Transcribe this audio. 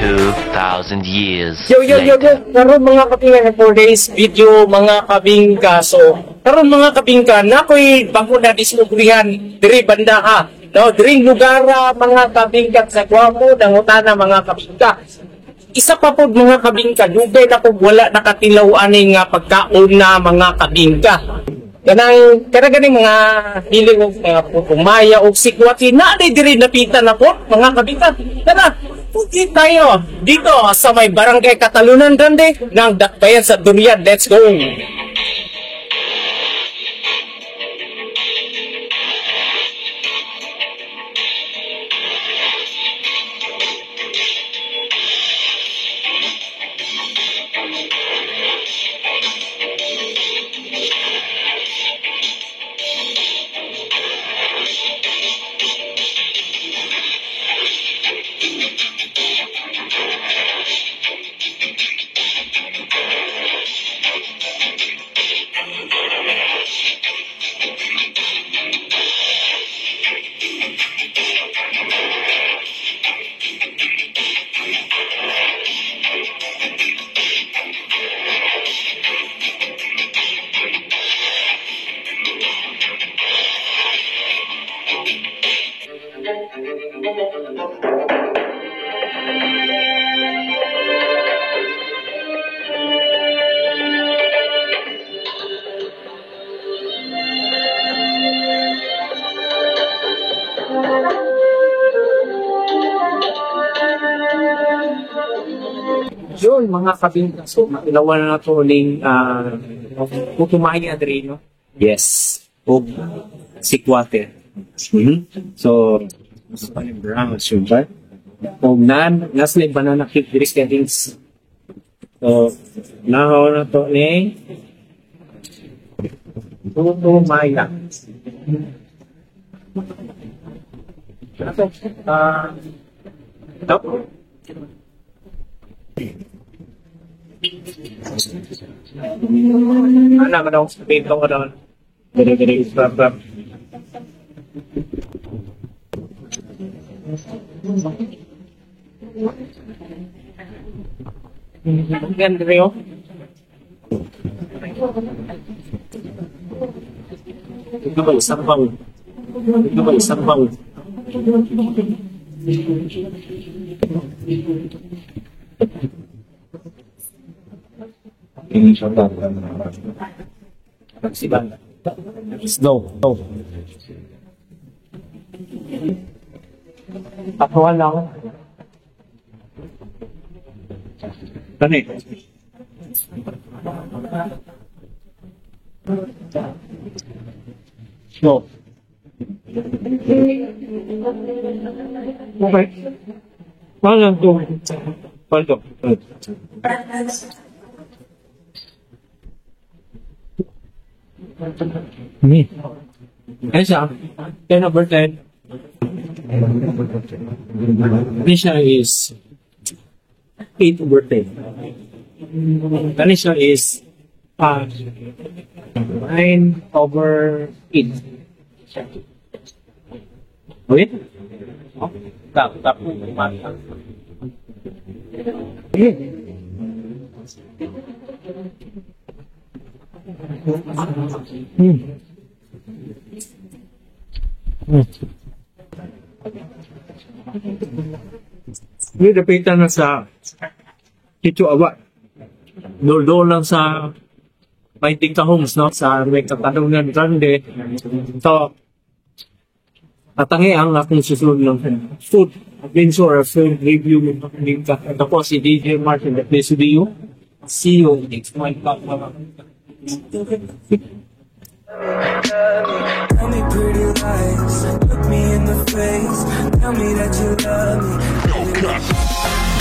2,000 years Yo, yo, yo, yo. later. Karon, mga kapingka, for today's video, mga kabingka. So, karon, mga kabingka, nakoy bago na diskubrihan diri banda ha. No, diring lugar ah, mga kabingka, sa Guamo, nangutana, mga kabingka. Isa pa po, mga kabingka, dugay na po wala nakatilaw ani nga pagkaon na, mga kabingka. Kanang kana ganing mga hiling og mga putumaya og sikwati na di diri napita na po, mga kabingka. Tara, puti tayo dito sa may Barangay Catalunan Grande ng Dakbayan sa Durian. Let's go! Yun, mga kabingka. So, mailawan na nato uling putumaya diri, no? Yes. Og sikwate. So, brown sugar. Og nan, nas na banana cake diri sa rings. So, nahaw na to ni putumaya. Ah, ito. Ano naman ako sa pinto ko doon. Diri, diri, bam, bam. Ganda rin, oh. Ito ba isang bang? Ito ba isang bang? Let's go. Go. Patuan lang. Kani. No. Okay. Paano to? Paano to? Me. Ano siya? 10 over 10. Ini siya is 8 over 10. Kani siya is 9 over 8. Okay? Oh, tap, tap. Hindi dapitan na sa Tito Awa. Doon lang sa Painting Homes, no? Sa may Katalungan Grande. So, tatangi ang akong susunod ng food adventure or food review ng mga. Ito po si DJ Martin, the place to be you. See you next month. Tell me pretty lies, look me in the face. Tell me that you love me.